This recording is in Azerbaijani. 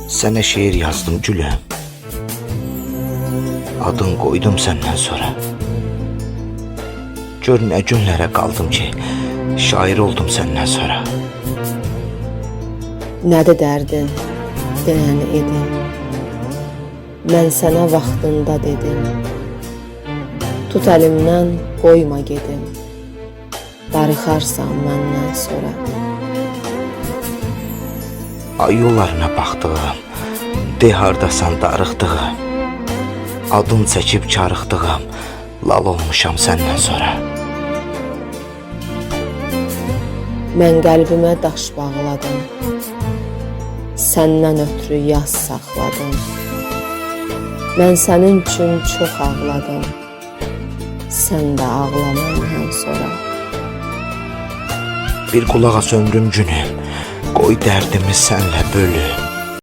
Sənə şeir yazdım gülüm. Adın qoydum səndən sonra. Gör nə günlərə qaldım ki, şair oldum səndən sonra. Nədir dərdin? Denən edim. Mən sənə vaxtında dedim. Tut əlimdən, qoyma gedim. Darıxarsan məndən sonra. Ay yollarına baxdığım, de hardasan darıxdığım, adın çəkib çarıxdığım, lal olmuşam səndən sonra. Mən qəlbimə daş bağladım. Səndən ötrü yas saxladım. Mən sənin üçün çox ağladım. Sən də ağla məndən sonra. Bir qulaq as ömrüm günüm, qoy dərdimi sənlə bölüm.